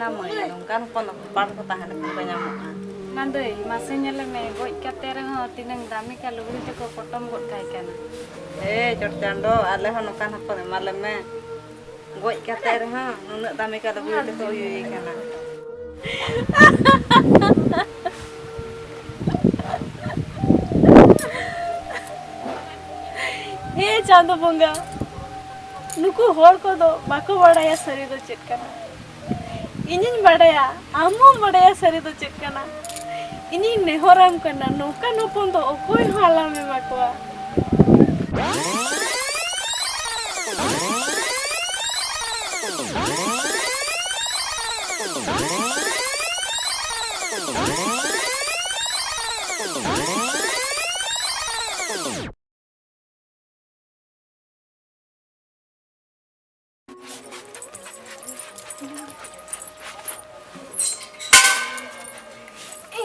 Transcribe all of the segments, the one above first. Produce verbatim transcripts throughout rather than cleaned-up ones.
ᱢᱟᱹᱭ, ᱱᱚᱝᱠᱟᱱ ᱦᱚᱯᱚᱱ ᱦᱚᱯᱚᱱ ᱠᱚ ᱛᱟᱦᱮᱸ ᱞᱮᱠᱷᱟᱱ ᱠᱚ ᱧᱟᱢᱚᱜᱼᱟ᱾ ᱢᱟᱹᱫᱟᱹᱭ, ᱢᱟᱥᱮ ᱧᱮᱞᱮ ᱢᱮ, ᱜᱚᱡ ᱠᱟᱛᱮ ᱨᱮᱦᱚᱸ ᱛᱤᱱᱟᱹᱝ ᱫᱟᱢᱤᱠᱟ ᱞᱩᱜᱽᱲᱤ ᱛᱮᱠᱚ ᱯᱚᱴᱚᱢ ᱜᱚᱫ ᱠᱟᱭ ᱠᱟᱱᱟ᱾ ᱮ ᱪᱚᱴ ᱪᱟᱸᱫᱚ, ᱟᱞᱮ ᱦᱚᱸ ᱱᱚᱝᱠᱟᱱ ᱦᱚᱯᱚᱱ ᱮᱢᱟ ᱞᱮ ᱢᱮ᱾ ᱜᱚᱡ ᱠᱟᱛᱮ ᱨᱮᱦᱚᱸ ᱱᱩᱱᱟᱹᱜ ᱫᱟᱢᱤᱠᱟ ᱞᱩᱜᱽᱲᱤ ᱛᱮᱠᱚ ᱩᱭᱩᱭᱮ ᱠᱟᱱᱟ᱾ ᱦᱮ ᱪᱟᱸᱫᱚ ᱵᱚᱸᱜᱟ, ᱱᱩᱠᱩ ᱦᱚᱲ ᱠᱚᱫᱚ ᱵᱟᱠᱚ ᱵᱟᱲᱟᱭᱟ ᱥᱟᱹᱨᱤ ᱫᱚ ᱪᱮᱫ ᱠᱟᱱᱟ᱾ ᱤᱧᱤᱧ ᱵᱟᱲᱟᱭᱟ, ᱟᱢ ᱦᱚᱸᱢ ᱵᱟᱲᱟᱭᱟ ᱥᱟᱹᱨᱤ ᱫᱚ ᱪᱮᱫ ᱠᱟᱱᱟ᱾ ᱤᱧᱤᱧ ᱱᱮᱦᱚᱨᱟᱢ ᱠᱟᱱᱟ, ᱱᱚᱝᱠᱟᱱ ᱦᱚᱯᱚᱱ ᱫᱚ ᱚᱠᱚᱭ ᱦᱚᱸ ᱟᱞᱚᱢ ᱮᱢᱟ ᱠᱚᱣᱟ᱾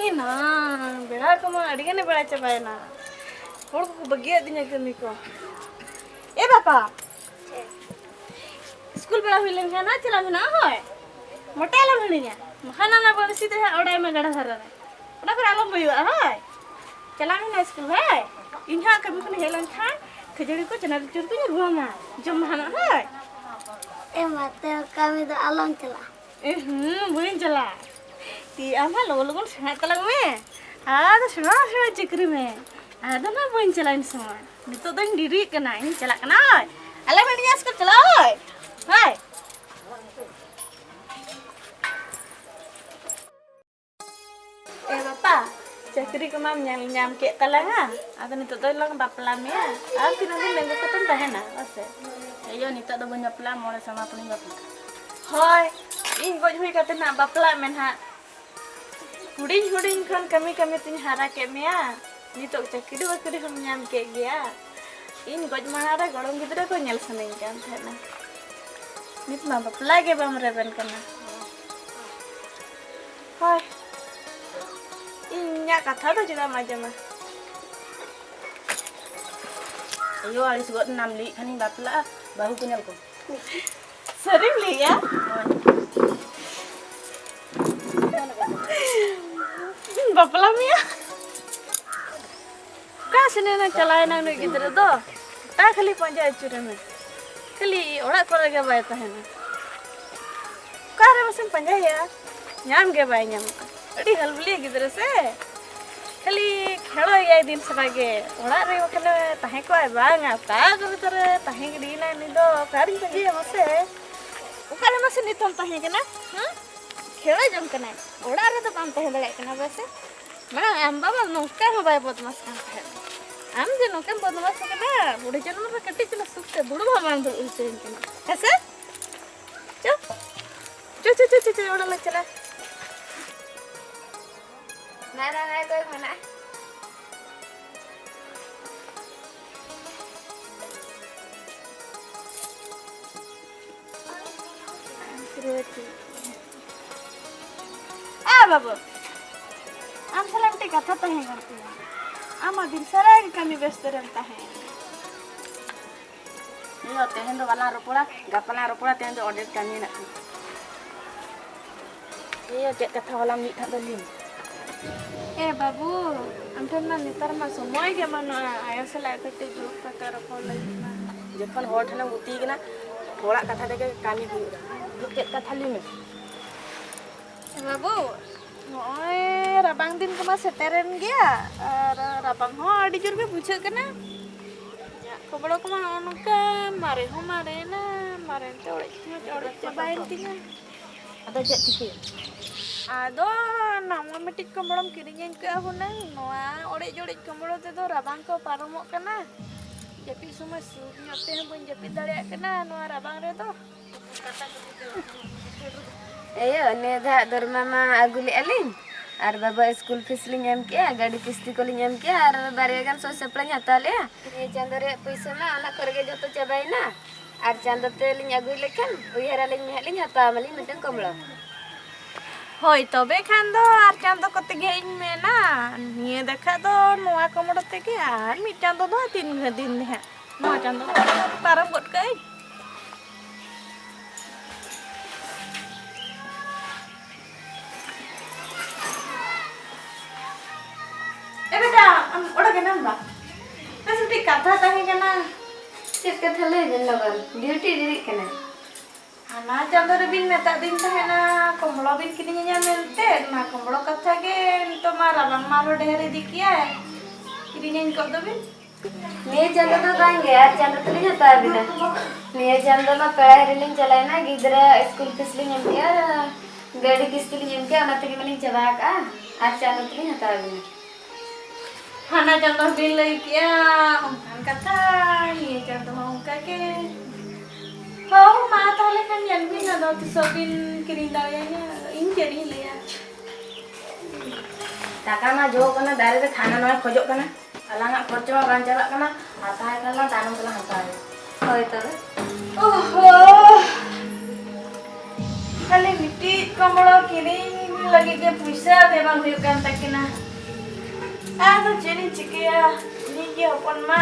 ᱮᱱᱟᱝ ᱵᱮᱲᱟ ᱠᱚᱢᱟ ᱟᱹᱰᱤ ᱜᱟᱱᱮ ᱵᱮᱲᱟ ᱪᱟᱵᱟᱭᱮᱱᱟ᱾ ᱦᱚᱲ ᱠᱚᱠᱚ ᱵᱟᱹᱜᱤᱭᱟᱫᱤᱧᱟ ᱠᱟᱹᱢᱤ ᱠᱚ᱾ ᱮ ᱵᱟᱯᱟ, ᱥᱠᱩᱞ ᱵᱮᱲᱟ ᱦᱩᱭ ᱞᱮᱱᱠᱷᱟᱱ ᱦᱟᱸᱜ ᱪᱟᱞᱟᱜ ᱢᱮ ᱱᱟᱜ, ᱦᱳᱭ᱾ ᱢᱚᱴᱟ ᱟᱞᱚᱢ ᱦᱤᱲᱤᱧᱟ᱾ ᱵᱟᱠᱷᱟᱱ ᱚᱱᱟ ᱵᱟᱹᱲᱥᱤ ᱫᱚ ᱦᱟᱸᱜ ᱚᱰᱟᱭ ᱢᱮ ᱜᱟᱰᱟ ᱫᱷᱟᱨᱮ ᱨᱮ᱾ ᱚᱱᱟ ᱠᱚᱨᱮ ᱟᱞᱚᱢ ᱦᱩᱭᱩᱜᱼᱟ, ᱦᱳᱭ᱾ ᱪᱟᱞᱟᱜ ᱢᱮ ᱱᱟᱜ ᱥᱠᱩᱞ, ᱦᱳᱭ᱾ ᱤᱧ ᱦᱟᱸᱜ ᱠᱟᱹᱢᱤ ᱠᱷᱚᱱᱤᱧ ᱦᱮᱡ ᱞᱮᱱᱠᱷᱟᱱ ᱠᱷᱟᱹᱡᱟᱹᱲᱤ ᱠᱚ ᱪᱟᱱᱟ ᱪᱩᱨ ᱠᱚᱧ ᱟᱹᱜᱩᱣᱟᱢᱟ᱾ ᱡᱚᱢ ᱢᱮ ᱦᱟᱸᱜ ᱱᱟᱜ, ᱦᱳᱭ᱾ ᱮ ᱢᱟ, ᱛᱮ ᱠᱟᱹᱢᱤ ᱫᱚ ᱟᱞᱚᱢ ᱪᱟᱞᱟᱜᱼᱟ᱾ ᱮ ᱦᱩᱸ, ᱵᱟᱹᱧ ᱪᱟᱞᱟᱜᱼᱟ᱾ ᱛᱤ ᱟᱢ ᱦᱟᱸᱜ ᱞᱚᱜᱚᱱ ᱞᱚᱜᱚᱱ ᱥᱮᱬᱟᱭ ᱛᱟᱞᱟᱝ ᱢᱮ᱾ ᱟᱫᱚ ᱥᱮᱬᱟ ᱥᱮᱬᱟ ᱪᱟᱹᱠᱨᱤ ᱢᱮ᱾ ᱟᱫᱚ ᱱᱟᱜ ᱵᱟᱹᱧ ᱪᱟᱞᱟᱜᱼᱟ ᱤᱧ ᱥᱚᱢᱚᱭ᱾ ᱱᱤᱛᱚᱜ ᱫᱚᱧ ᱰᱮᱨᱤᱜ ᱠᱟᱱᱟ, ᱤᱧ ᱪᱟᱞᱟᱜ ᱠᱟᱱᱟ᱾ ᱟᱞᱮ ᱢᱮᱱᱟᱧᱟ ᱥᱠᱩᱞ ᱪᱟᱞᱟᱜ ᱦᱳᱭ᱾ ᱦᱳᱭ᱾ ᱮ ᱵᱟᱯᱟ, ᱪᱟᱹᱠᱨᱤ ᱠᱚᱢᱟᱢ ᱧᱟᱢ, ᱧᱟᱢ ᱠᱮᱫ ᱛᱟᱞᱟᱝᱟ, ᱟᱫᱚ ᱱᱤᱛᱚᱜ ᱫᱚ ᱞᱟᱝ ᱵᱟᱯᱞᱟ ᱢᱮᱭᱟ᱾ ᱟᱨ ᱛᱤᱱᱟᱹᱜ ᱫᱤᱱ ᱰᱟᱺᱜᱩᱣᱟᱹ ᱠᱟᱛᱮᱢ ᱛᱟᱦᱮᱱᱟ, ᱵᱟᱥᱮ? ᱮᱭᱳ, ᱱᱤᱛᱚᱜ ᱫᱚ ᱵᱟᱹᱧ ᱵᱟᱯᱞᱟᱜᱼᱟ, ᱢᱚᱬᱮ ᱥᱮᱨᱢᱟ ᱯᱚᱨᱮᱧ ᱵᱟᱯᱞᱟᱜᱼᱟ᱾ ᱦᱳᱭ, ᱤᱧ ᱜᱚᱡ ᱦᱩᱭ ᱠᱟᱛᱮ ᱱᱟᱜ ᱵᱟᱯᱞᱟᱜ ᱢᱮ ᱱᱟᱜ᱾ ᱦᱩᱰᱤᱧ ᱦᱩᱰᱤᱧ ᱠᱷᱚᱱ ᱠᱟᱹᱢᱤ ᱠᱟᱹᱢᱤ ᱛᱤᱧ ᱦᱟᱨᱟ ᱠᱮᱫ ᱢᱮᱭᱟ, ᱱᱤᱛᱚᱜ ᱪᱟᱹᱠᱨᱤ ᱵᱟᱹᱠᱨᱤ ᱦᱚᱸᱢ ᱧᱟᱢ ᱠᱮᱫ ᱜᱮᱭᱟ᱾ ᱤᱧ ᱜᱚᱡ ᱢᱟᱲᱟᱝ ᱨᱮ ᱜᱚᱲᱚᱢ ᱜᱤᱫᱽᱨᱟᱹ ᱠᱚ ᱧᱮᱞ ᱥᱟᱱᱟᱧ ᱠᱟᱱ ᱛᱟᱦᱮᱱᱟ᱾ ᱱᱤᱛ ᱢᱟ ᱵᱟᱯᱞᱟ ᱜᱮ ᱵᱟᱢ ᱨᱮᱵᱮᱱ ᱠᱟᱱᱟ᱾ ᱦᱳᱭ, ᱤᱧᱟᱹᱜ ᱠᱟᱛᱷᱟ ᱫᱚ ᱪᱮᱫᱟᱜ ᱮᱢ ᱟᱸᱡᱚᱢᱟ? ᱟᱭᱳ, ᱟᱹᱲᱤᱥ ᱜᱚᱫ ᱮᱱᱟᱢ, ᱞᱟᱹᱭᱮᱫ ᱠᱷᱟᱱᱤᱧ ᱵᱟᱯᱞᱟᱜᱼᱟ, ᱵᱟᱹᱦᱩ ᱠᱚ ᱧᱮᱞ ᱠᱚ᱾ ᱥᱟᱹᱨᱤᱢ ᱞᱟᱹᱭᱮᱜᱼᱟ? ᱦᱳᱭ᱾ ᱵᱟᱯᱞᱟ ᱢᱮᱭᱟ? ᱚᱠᱟ ᱥᱮᱱ ᱮᱱᱟ ᱪᱟᱞᱟᱣ ᱮᱱᱟ ᱩᱱᱤ ᱜᱤᱫᱽᱨᱟᱹ ᱫᱚ? ᱜᱚᱴᱟ ᱠᱷᱟᱹᱞᱤ ᱯᱟᱸᱡᱟ ᱟᱹᱪᱩᱨᱮᱢᱮ, ᱠᱷᱟᱹᱞᱤ ᱚᱲᱟᱜ ᱠᱚᱨᱮ ᱜᱮ ᱵᱟᱭ ᱛᱟᱦᱮᱱᱟ᱾ ᱚᱠᱟᱨᱮ ᱢᱟᱥᱮᱢ ᱯᱟᱸᱡᱟᱭᱮᱭᱟ? ᱧᱟᱢ ᱜᱮ ᱵᱟᱭ ᱧᱟᱢᱚᱜᱼᱟ᱾ ᱟᱹᱰᱤ ᱦᱟᱞᱵᱩᱞᱤᱭᱟᱹ ᱜᱤᱫᱽᱨᱟᱹ ᱥᱮ, ᱠᱷᱟᱹᱞᱤ ᱠᱷᱮᱲᱚᱭᱮᱭᱟᱭ ᱫᱤᱱ ᱥᱟᱨᱟ ᱜᱮ᱾ ᱚᱲᱟᱜ ᱨᱮ ᱵᱟᱠᱷᱟᱱᱮ ᱛᱟᱦᱮᱸ ᱠᱚᱜᱼᱟᱭ ᱵᱟᱝᱟ, ᱚᱠᱟ ᱠᱚᱨᱮ ᱛᱟᱨᱮ ᱛᱟᱦᱮᱸ ᱜᱤᱰᱤᱭᱮᱱᱟᱭ ᱩᱱᱤ ᱫᱚ᱾ ᱚᱠᱟᱨᱤᱧ ᱯᱟᱸᱡᱟᱭᱮᱭᱟ ᱢᱟᱥᱮ? ᱚᱠᱟᱨᱮ ᱢᱟᱥᱮ ᱱᱤᱛ ᱦᱚᱸᱢ ᱛᱟᱦᱮᱸ ᱠᱟᱱᱟ? ᱦᱮᱸ? ᱠᱷᱮᱲᱚ ᱡᱚᱝ ᱠᱟᱱᱟᱭ, ᱚᱲᱟᱜ ᱨᱮᱫᱚ ᱵᱟᱢ ᱛᱟᱦᱮᱸ ᱫᱟᱲᱮᱭᱟᱜ ᱠᱟᱱᱟ ᱵᱟᱥᱮ? ᱢᱟ, ᱟᱢ ᱵᱟᱵᱟ ᱱᱚᱝᱠᱟ ᱦᱚᱸ ᱵᱟᱭ ᱵᱚᱫᱢᱟᱥ ᱠᱟᱱ ᱛᱟᱦᱮᱸᱫ᱾ ᱟᱢ ᱡᱮ ᱱᱚᱝᱠᱟᱢ ᱵᱚᱫᱢᱟᱥ ᱠᱟᱱᱟ, ᱵᱩᱲᱦᱤ ᱡᱚᱱᱢ ᱨᱮ ᱠᱟᱹᱴᱤᱡ ᱪᱩᱞᱩᱝ ᱥᱩᱠ ᱛᱮ ᱫᱩᱲᱩᱵ ᱦᱚᱸ ᱵᱟᱝ ᱫᱩᱲᱩᱵ ᱦᱚᱪᱚᱭᱤᱧ ᱠᱟᱱᱟ᱾ ᱦᱮᱸᱥᱮ? ᱪᱚ, ᱪᱚ, ᱪᱚ, ᱪᱚ, ᱪᱚ, ᱚᱲᱟᱜ ᱞᱟᱝ ᱪᱟᱞᱟᱜᱼᱟ᱾ ᱱᱟᱭ, ᱱᱟᱭ, ᱱᱟᱭ, ᱚᱠᱚᱭ ᱢᱮᱱᱟᱜᱼᱟ? ᱮ ᱵᱟᱹᱵᱩ, ᱟᱢ ᱥᱟᱞᱟᱜ ᱢᱤᱫᱴᱮᱡ ᱠᱟᱛᱷᱟ ᱛᱟᱦᱮᱸ ᱠᱟᱱ ᱛᱤᱧᱟᱹ᱾ ᱟᱢ ᱢᱟ ᱫᱤᱱ ᱥᱟᱨᱟ ᱜᱮ ᱠᱟᱹᱢᱤ ᱵᱮᱥᱛᱚ ᱨᱮᱢ ᱛᱟᱦᱮᱸ᱾ ᱤᱭᱟᱹ, ᱛᱮᱦᱮᱧ ᱫᱚ ᱵᱟᱞᱟᱝ ᱨᱚᱯᱚᱲᱟ, ᱜᱟᱯᱟ ᱞᱟᱝ ᱨᱚᱯᱚᱲᱟ, ᱛᱮᱦᱮᱧ ᱫᱚ ᱚᱰᱮᱨ ᱠᱟᱹᱢᱤ ᱦᱮᱱᱟᱜ ᱛᱤᱧᱟᱹ᱾ ᱤᱭᱟᱹ, ᱪᱮᱫ ᱠᱟᱛᱷᱟ ᱦᱚᱞᱟᱢ ᱢᱤᱫ ᱫᱷᱟᱣ ᱫᱚ ᱞᱟᱹᱭ ᱢᱮ᱾ ᱮ ᱵᱟᱹᱵᱩ, ᱟᱢ ᱴᱷᱮᱱ ᱢᱟ ᱱᱮᱛᱟᱨ ᱢᱟ ᱥᱚᱢᱚᱭ ᱜᱮ ᱵᱟᱹᱱᱩᱜᱼᱟ ᱟᱭᱳ ᱥᱟᱞᱟᱜ ᱠᱟᱹᱴᱤᱡ ᱫᱩᱲᱩᱵ ᱠᱟᱛᱮ ᱨᱚᱯᱚᱲ ᱞᱟᱹᱜᱤᱫ ᱢᱟ᱾ ᱡᱚᱠᱷᱚᱱ ᱦᱚᱲ ᱴᱷᱮᱱᱮᱢ ᱜᱩᱛᱤ ᱠᱟᱱᱟ, ᱦᱚᱲᱟᱜ ᱠᱟᱛᱷᱟ ᱛᱮᱜᱮ ᱠᱟᱹᱢᱤ ᱦᱩᱭᱩᱜᱼᱟ᱾ ᱪᱮᱫ ᱠᱟᱛᱷᱟ ᱞᱟᱹᱭ ᱢᱮ? ᱮ ᱵᱟᱹᱵᱩ, ᱱᱚᱜᱼᱚᱭ ᱨᱟᱵᱟᱝ ᱫᱤᱱ ᱠᱚᱢᱟ ᱥᱮᱴᱮᱨᱮᱱ ᱜᱮᱭᱟ, ᱟᱨ ᱨᱟᱵᱟᱝ ᱦᱚᱸ ᱟᱹᱰᱤ ᱡᱳᱨ ᱜᱮ ᱵᱩᱡᱷᱟᱹᱜ ᱠᱟᱱᱟ᱾ ᱤᱧᱟᱹᱜ ᱠᱚᱢᱵᱚᱲ ᱠᱚᱢᱟ ᱱᱚᱜᱼᱚ ᱱᱚᱝᱠᱟ ᱢᱟᱨᱮ ᱦᱚᱸ ᱢᱟᱨᱮᱭᱮᱱᱟ, ᱢᱟᱨᱮᱱ ᱛᱮ ᱚᱲᱮᱡ ᱦᱚᱸ ᱚᱲᱮᱡ ᱪᱟᱵᱟᱭᱮᱱ ᱛᱤᱧᱟ᱾ ᱟᱫᱚ ᱪᱮᱫ ᱪᱤᱠᱟᱹᱭᱟ? ᱟᱫᱚ ᱱᱟᱣᱟ ᱢᱤᱫᱴᱤᱡ ᱠᱚᱢᱵᱚᱲᱮᱢ ᱠᱤᱨᱤᱧᱟᱹᱧ ᱠᱟᱜᱼᱟ ᱦᱩᱱᱟᱹᱝ᱾ ᱱᱚᱣᱟ ᱚᱲᱮᱡ ᱚᱲᱮᱡ ᱠᱚᱢᱵᱚᱲ ᱛᱮᱫᱚ ᱨᱟᱵᱟᱝ ᱠᱚ ᱯᱟᱨᱚᱢᱚᱜ ᱠᱟᱱᱟ, ᱡᱟᱹᱯᱤᱫ ᱥᱚᱢᱚᱭ ᱥᱩᱠ ᱧᱚᱜ ᱛᱮᱦᱚᱸ ᱵᱟᱹᱧ ᱡᱟᱹᱯᱤᱫ ᱫᱟᱲᱮᱭᱟᱜ ᱠᱟᱱᱟ ᱱᱚᱣᱟ ᱨᱟᱵᱟᱝ ᱨᱮᱫᱚ᱾ ᱮᱭᱳ, ᱱᱤᱭᱟᱹ ᱫᱷᱟᱣ ᱫᱚᱨᱢᱟ ᱢᱟ ᱟᱹᱜᱩ ᱞᱮᱜᱼᱟ ᱞᱤᱧ, ᱟᱨ ᱵᱟᱵᱟ ᱥᱠᱩᱞ ᱯᱷᱤᱥ ᱞᱤᱧ ᱮᱢ ᱠᱮᱜᱼᱟ, ᱜᱟᱹᱰᱤ ᱠᱤᱥᱛᱤ ᱠᱚᱞᱤᱧ ᱮᱢ ᱠᱮᱜᱼᱟ, ᱟᱨ ᱵᱟᱨᱭᱟ ᱜᱟᱱ ᱥᱚᱭ ᱥᱟᱯᱲᱟᱧ ᱦᱟᱛᱟᱣ ᱞᱮᱜᱼᱟ᱾ ᱱᱤᱭᱟᱹ ᱪᱟᱸᱫᱳ ᱨᱮᱭᱟᱜ ᱯᱩᱭᱥᱟᱹ ᱢᱟ ᱚᱱᱟ ᱠᱚᱨᱮ ᱜᱮ ᱡᱚᱛᱚ ᱪᱟᱵᱟᱭᱮᱱᱟ, ᱟᱨ ᱪᱟᱸᱫᱳ ᱛᱮᱞᱤᱧ ᱟᱹᱜᱩᱭ ᱞᱮᱠᱷᱟᱱ ᱩᱭᱦᱟᱹᱨ ᱟᱹᱞᱤᱧ ᱢᱮ ᱦᱟᱸᱜ ᱞᱤᱧ ᱦᱟᱛᱟᱣ ᱟᱢᱟᱞᱤᱧ ᱢᱤᱫᱴᱟᱝ ᱠᱚᱢᱲᱚ᱾ ᱦᱳᱭ, ᱛᱚᱵᱮ ᱠᱷᱟᱱ ᱫᱚ ᱟᱨ ᱪᱟᱸᱫᱳ ᱠᱚᱛᱮ ᱜᱮ ᱤᱧ ᱢᱮᱱᱟ, ᱱᱤᱭᱟᱹ ᱫᱮᱠᱷᱟ ᱫᱚ ᱱᱚᱣᱟ ᱠᱚᱢᱲᱚ ᱛᱮᱜᱮ, ᱟᱨ ᱢᱤᱫ ᱪᱟᱸᱫᱳ ᱫᱚ ᱦᱟᱸᱜ ᱛᱤᱱ ᱫᱤᱱ ᱦᱟᱸᱜ, ᱱᱚᱣᱟ ᱪᱟᱸᱫᱳ ᱯᱟᱨᱚᱢ ᱜᱚᱫ ᱠᱟᱜᱼᱟᱹᱧ᱾ ᱠᱟᱱᱟᱢ ᱵᱟ? ᱵᱮᱥ, ᱢᱤᱫᱴᱤᱡ ᱠᱟᱛᱷᱟ ᱛᱟᱦᱮᱸ ᱠᱟᱱᱟ᱾ ᱪᱮᱫ ᱠᱟᱛᱷᱟ? ᱞᱟᱹᱭ ᱵᱮᱱ ᱞᱚᱜᱚᱱ, ᱰᱤᱭᱩᱴᱤ ᱰᱮᱨᱤᱜ ᱠᱟᱱᱟ᱾ ᱦᱟᱱᱟ ᱪᱟᱸᱫᱳ ᱨᱮᱵᱤᱱ ᱢᱮᱛᱟᱫᱤᱧ ᱛᱟᱦᱮᱱᱟ ᱠᱚᱢᱵᱚᱲᱚ ᱵᱤᱱ ᱠᱤᱨᱤᱧ ᱟᱹᱧᱟ ᱢᱮᱱᱛᱮ, ᱚᱱᱟ ᱠᱚᱢᱵᱚᱲᱚ ᱠᱟᱛᱷᱟ ᱜᱮ ᱱᱤᱛᱚᱜ ᱢᱟ ᱨᱟᱵᱟᱝ ᱢᱟ ᱟᱨᱦᱚᱸ ᱰᱷᱮᱨ ᱤᱫᱤ ᱠᱮᱜᱼᱟᱭ, ᱠᱤᱨᱤᱧ ᱟᱹᱧ ᱠᱚᱜ ᱫᱚᱵᱤᱱ᱾ ᱱᱤᱭᱟᱹ ᱪᱟᱸᱫᱳ ᱫᱚ ᱵᱟᱝ ᱜᱮ, ᱟᱨ ᱪᱟᱸᱫᱳ ᱛᱮᱞᱤᱧ ᱦᱟᱛᱟᱣ ᱟᱵᱤᱱᱟ᱾ ᱱᱤᱭᱟᱹ ᱪᱟᱸᱫᱳ ᱢᱟ ᱯᱮᱲᱟ ᱦᱤᱨᱤ ᱞᱤᱧ ᱪᱟᱞᱟᱣᱮᱱᱟ, ᱜᱤᱫᱽᱨᱟᱹ ᱥᱠᱩᱞ ᱯᱷᱤᱥ ᱞᱤᱧ ᱮᱢ ᱠᱮᱜᱼᱟ, ᱜᱟᱹᱰᱤ ᱠᱤᱥᱛᱤ ᱞᱤᱧ ᱮᱢ ᱠᱮᱜᱼᱟ, ᱚᱱᱟ ᱛᱮᱜᱮ ᱢᱟᱞᱤᱧ ᱪᱟᱵᱟ ᱟᱠᱟᱜᱼᱟ, ᱟᱨ ᱪᱟᱸᱫᱳ ᱛᱮᱞᱤᱧ ᱦᱟᱛᱟᱣ ᱟᱵᱤᱱᱟ᱾ ᱦᱟᱱᱟ ᱪᱟᱸᱫᱳ ᱵᱤᱱ ᱞᱟᱹᱭ ᱠᱮᱜᱼᱟ ᱚᱱᱠᱟᱱ ᱠᱟᱛᱷᱟ, ᱱᱤᱭᱟᱹ ᱪᱟᱸᱫᱳ ᱦᱚᱸ ᱚᱱᱠᱟ ᱜᱮ᱾ ᱦᱳ, ᱢᱟ ᱛᱟᱦᱚᱞᱮ ᱠᱷᱟᱱ ᱧᱮᱞ ᱵᱤᱱ, ᱟᱫᱚ ᱛᱤᱥᱚᱜ ᱵᱤᱱ ᱠᱤᱨᱤᱧ ᱫᱟᱲᱮᱭᱟᱹᱧᱟ, ᱟᱫᱚ ᱤᱧ ᱪᱮᱫ ᱤᱧ ᱞᱟᱹᱭᱟ᱾ ᱴᱟᱠᱟ ᱢᱟ ᱡᱚ ᱠᱟᱱᱟ ᱫᱟᱨᱮ ᱨᱮ, ᱠᱷᱟᱱᱟ ᱱᱚᱣᱟᱭ ᱠᱷᱚᱡᱚᱜ ᱠᱟᱱᱟ᱾ ᱟᱞᱟᱝᱟᱜ ᱠᱷᱚᱨᱪᱟ ᱢᱟ ᱵᱟᱝ ᱪᱟᱵᱟᱜ ᱠᱟᱱᱟ, ᱦᱟᱛᱟᱣ ᱠᱷᱟᱱ ᱞᱟᱝ ᱛᱟᱭᱱᱚᱢ ᱛᱮᱞᱟᱝ ᱦᱟᱛᱟᱣᱟ᱾ ᱦᱳᱭ ᱛᱚᱵᱮ᱾ ᱳᱦᱳ, ᱠᱷᱟᱹᱞᱤ ᱢᱤᱫᱴᱤᱡ ᱠᱚᱢᱵᱚᱲᱚ ᱠᱤᱨᱤᱧ ᱞᱟᱹᱜᱤᱫ ᱜᱮ ᱯᱩᱭᱥᱟᱹ ᱵᱮᱵᱟᱝ ᱦᱩᱭᱩᱜ ᱠᱟᱱ ᱛᱟᱹᱠᱤᱱᱟ᱾ ᱟᱫᱚ ᱪᱮᱫ ᱤᱧ ᱪᱤᱠᱟᱹᱭᱟ, ᱤᱧᱤᱡ ᱜᱮ ᱦᱚᱯᱚᱱ ᱢᱟ᱾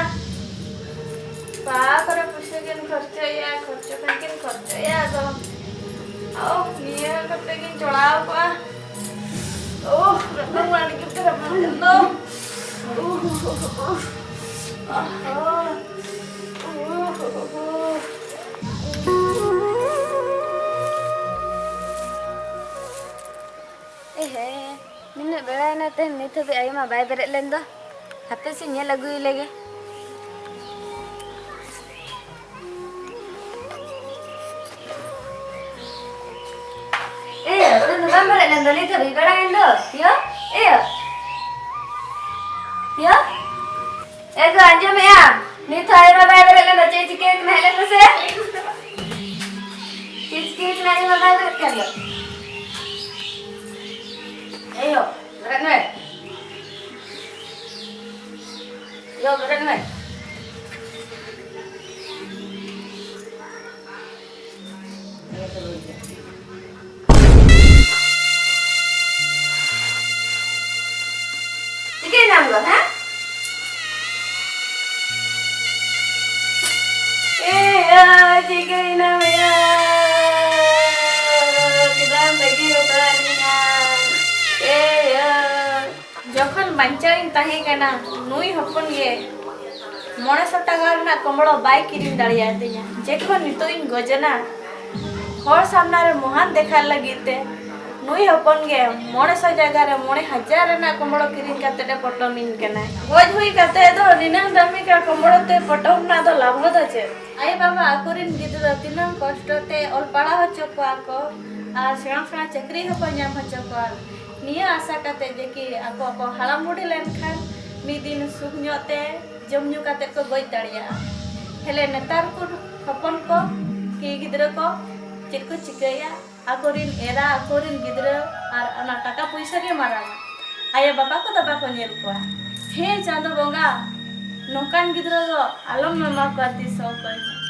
ᱚᱠᱟ ᱠᱚᱨᱮ ᱯᱩᱭᱥᱟᱹ ᱠᱤᱱ ᱠᱷᱚᱨᱪᱟᱭᱟ, ᱠᱷᱚᱨᱪᱟ ᱠᱷᱟᱱ ᱠᱤᱱ ᱠᱷᱚᱨᱪᱟᱭᱟ, ᱟᱫᱚ ᱳᱦ, ᱱᱤᱭᱟᱹ ᱠᱚᱛᱮ ᱜᱤᱧ ᱪᱚᱲᱟᱣ ᱠᱚᱜᱼᱟ᱾ ᱳᱦ, ᱨᱟᱵᱟᱝ ᱢᱟ ᱟᱹᱰᱤ ᱡᱳᱨ ᱜᱮ ᱨᱟᱵᱟᱝ ᱠᱟᱱ ᱫᱚ᱾ ᱳᱦ, ᱳᱦ, ᱳᱦ, ᱳᱦ᱾ ᱟᱦᱟ᱾ ᱳᱦ, ᱳᱦ, ᱳᱦ᱾ ᱮᱦᱮ, ᱱᱤᱱᱟᱹᱜ ᱵᱮᱲᱟᱭᱮᱱᱟ ᱛᱮᱦᱮᱧ ᱱᱤᱛ ᱦᱟᱹᱵᱤᱡ ᱟᱭᱳ ᱢᱟ ᱵᱟᱭ ᱵᱮᱨᱮᱫ ᱞᱮᱱ ᱫᱚ᱾ ᱦᱟᱯᱮ ᱥᱮ ᱧᱮᱞ ᱟᱹᱜᱩᱭ ᱞᱮᱜᱮ᱾ ᱮᱭᱳ, ᱛᱮᱦᱮᱧ ᱫᱚ ᱵᱟᱢ ᱵᱮᱨᱮᱫ ᱞᱮᱱ ᱫᱚ, ᱱᱤᱛ ᱦᱟᱹᱵᱤᱡ ᱵᱮᱲᱟᱭᱮᱱ ᱫᱚ᱾ ᱭᱳ, ᱮᱭᱳ, ᱭᱳ᱾ ᱮ ᱜᱳ, ᱟᱸᱡᱚᱢᱮᱜ ᱟᱢ? ᱱᱤᱛ ᱦᱚᱸ ᱟᱭᱳ ᱵᱟᱵᱟᱭ ᱵᱮᱨᱮᱫ ᱞᱮᱱᱟ, ᱪᱮᱫ ᱪᱤᱠᱟᱹ ᱠᱟᱱᱟ? ᱦᱮᱡ ᱞᱮᱱ ᱢᱮᱥᱮ᱾ ᱪᱮᱫ ᱪᱤᱠᱟᱹ ᱠᱟᱱᱟ? ᱟᱭᱳ ᱵᱟᱵᱟᱭ ᱵᱮᱨᱮᱫ ᱠᱟᱱ ᱫᱚ᱾ ᱮᱭᱳ, ᱵᱮᱨᱮᱫ ᱢᱮ᱾ ᱭᱳ, ᱵᱮᱨᱮᱫ ᱢᱮ᱾ ᱪᱤᱠᱟᱹᱭᱮᱱᱟᱢ ᱜᱚ, ᱦᱮᱸ? ᱮ ᱭᱟ, ᱪᱤᱠᱟᱹᱭᱮᱱᱟᱢ ᱭᱟ? ᱪᱮᱫᱟᱜ ᱮᱢ ᱵᱟᱹᱜᱤ ᱦᱚᱴᱚ ᱟᱹᱫᱤᱧᱟ? ᱮ ᱭᱟ᱾ ᱡᱚᱠᱷᱚᱱ ᱵᱟᱧᱪᱟᱣ ᱤᱧ ᱛᱟᱦᱮᱸ ᱠᱟᱱᱟ, ᱱᱩᱭ ᱦᱚᱯᱚᱱ ᱜᱮ ᱢᱚᱬᱮ ᱥᱚ ᱴᱟᱠᱟ ᱨᱮᱱᱟᱜ ᱠᱚᱢᱵᱚᱲ ᱵᱟᱭ ᱠᱤᱨᱤᱧ ᱫᱟᱲᱮᱭᱟᱫᱤᱧᱟ᱾ ᱡᱮᱠᱷᱚᱱ ᱱᱤᱛᱚᱜ ᱤᱧ ᱜᱚᱡᱮᱱᱟ, ᱦᱚᱲ ᱥᱟᱢᱱᱟ ᱨᱮ ᱢᱚᱦᱟᱱ ᱫᱮᱠᱷᱟᱜ ᱞᱟᱹᱜᱤᱫ ᱛᱮ ᱱᱩᱭ ᱦᱚᱯᱚᱱ ᱜᱮ ᱢᱚᱬᱮ ᱥᱚ ᱡᱟᱭᱜᱟ ᱨᱮ ᱢᱚᱬᱮ ᱦᱟᱡᱟᱨ ᱨᱮᱱᱟᱜ ᱠᱚᱢᱵᱚᱲ ᱠᱤᱨᱤᱧ ᱠᱟᱛᱮ ᱮ ᱯᱚᱴᱚᱢᱤᱧ ᱠᱟᱱᱟᱭ᱾ ᱜᱚᱡ ᱦᱩᱭ ᱠᱟᱛᱮ ᱫᱚ ᱱᱤᱱᱟᱹᱝ ᱫᱟᱹᱢᱤ ᱠᱟ ᱠᱚᱢᱵᱚᱲ ᱛᱮ ᱯᱚᱴᱚᱢ ᱨᱮᱱᱟᱜ ᱫᱚ ᱞᱟᱵᱷ ᱫᱚ ᱪᱮᱫ? ᱟᱭᱳ ᱵᱟᱵᱟ ᱟᱠᱚᱨᱮᱱ ᱜᱤᱫᱽᱨᱟᱹ ᱛᱤᱱᱟᱹᱝ ᱠᱚᱥᱴᱚ ᱛᱮ ᱚᱞ ᱯᱟᱲᱦᱟᱣ ᱦᱚᱪᱚ ᱠᱚᱣᱟ ᱠᱚ ᱟᱨ ᱥᱮᱬᱟ ᱥᱮᱬᱟ ᱪᱟᱹᱠᱨᱤ ᱦᱚᱸᱠᱚ ᱧᱟᱢ ᱦᱚᱪᱚ ᱠᱚᱣᱟ, ᱱᱤᱭᱟᱹ ᱟᱥᱟ ᱠᱟᱛᱮ ᱡᱮ ᱠᱤ ᱟᱠᱚ ᱠᱚ ᱦᱟᱲᱟᱢ ᱵᱩᱰᱷᱤ ᱞᱮᱱᱠᱷᱟᱱ ᱢᱤᱫ ᱫᱤᱱ ᱥᱩᱠ ᱧᱚᱜ ᱛᱮ ᱡᱚᱢ ᱧᱩ ᱠᱟᱛᱮ ᱠᱚ ᱜᱚᱡ ᱫᱟᱲᱮᱭᱟᱜᱼᱟ᱾ ᱦᱮᱞᱮ ᱱᱮᱛᱟᱨ ᱠᱚ ᱦᱚᱯᱚᱱ ᱠᱚ ᱠᱤ ᱜᱤᱫᱽᱨᱟᱹ ᱠᱚ ᱪᱮᱫ ᱠᱚ ᱪᱤᱠᱟᱹᱭᱟ? ᱟᱠᱚᱨᱮᱱ ᱮᱨᱟ, ᱟᱠᱚᱨᱮᱱ ᱜᱤᱫᱽᱨᱟᱹ ᱟᱨ ᱚᱱᱟ ᱴᱟᱠᱟ ᱯᱚᱭᱥᱟ ᱜᱮ ᱢᱟᱨᱟᱝᱟ᱾ ᱟᱭᱳ ᱵᱟᱵᱟ ᱠᱚᱫᱚ ᱵᱟᱠᱚ ᱧᱮᱞ ᱠᱚᱣᱟ᱾ ᱦᱮ ᱪᱟᱸᱫᱚ ᱵᱚᱸᱜᱟ, ᱱᱚᱝᱠᱟᱱ ᱜᱤᱫᱽᱨᱟᱹ ᱫᱚ ᱟᱞᱚᱢ ᱮᱢᱟ ᱠᱚᱣᱟ ᱛᱤᱥ ᱦᱚᱸ ᱚᱠᱚᱭ ᱦᱚᱸ᱾